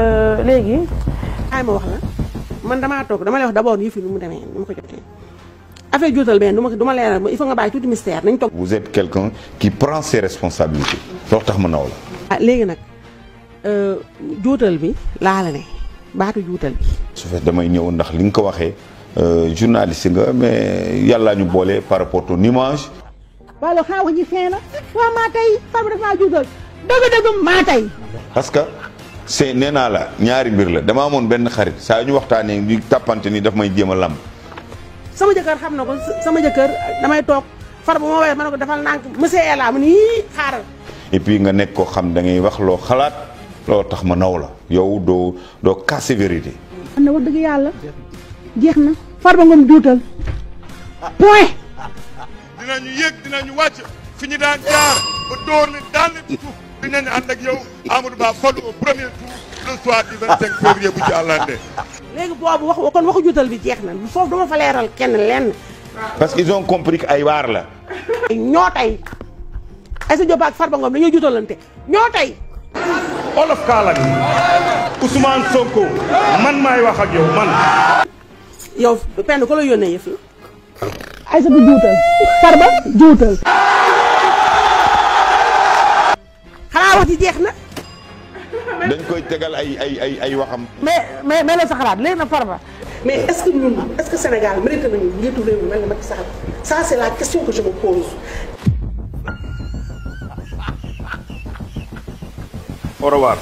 léegi ay ma wax la man damaa toog dama lay wax d'abord yëf yi nu mu demee ni ma ko jotee affaire juutal benn du ma leeral il faut nga bàyyi tuuti mystère nañ toog. Vous êtes quelqu'un qui prend ses responsabilités. loolu tax ma naw la. ah léegi nag juutal bi laa la ne baatu juutal bi. su fekkee damay ñëw ndax li nga ko waxee journaliste nga mais yàllaa ñu boole par rapport à ton image. waaw loolu xaaral ji fee na waaw maa tey Farba daf maa juutal dëgg-dëgg maa tey. parce que c'est nee naa la ñaari mbir la dama amoon benn xarit saa yu ñu waxtaanee ñu tàppante ni daf may jéem a lamb. sama jëkkër xam na ko sama jëkkër damay toog Farba moo woowee ma ne ko defal nànk monsieur Ella mu ni xaaral. et puis nga nekk koo xam da ngay wax loo xalaat loolu tax ma naw la yow doo casser vérité. am na wax dëgg yàlla jeex na Farba Ngom juutal point. dinañu yéeg dinañu wàcc fi ñu daan jaar ba dóor leen daan leen ci suuf dinañu ànd ak yow Amadou Ba falu au premier tour le soir du 25 février bu ci àllande. léegi boobu wax kon waxu juutal bi jeex na foofu dama fa leeral kenn lenn. parce qu'ils ont compris que ay waar la. ñoo tey Aïssa Diop ak Farba Ngom dañoo juutalante ñoo tey. Olof Kaala bi Ousmane Sonko man maay wax ak yow man. yow penn ko la yónnee yëf yi. Aïssa bu juutal Farba juutal. xanaa wax ji jeex na. dañ koy tegal ay waxam. mais la sa xalaat léegi na Farba. mais est-ce que ñun est-ce que Sénégal mérite nañu njiitu réew mi mel ni Macky Sall ça c'est la question que je me pose. Au revoir.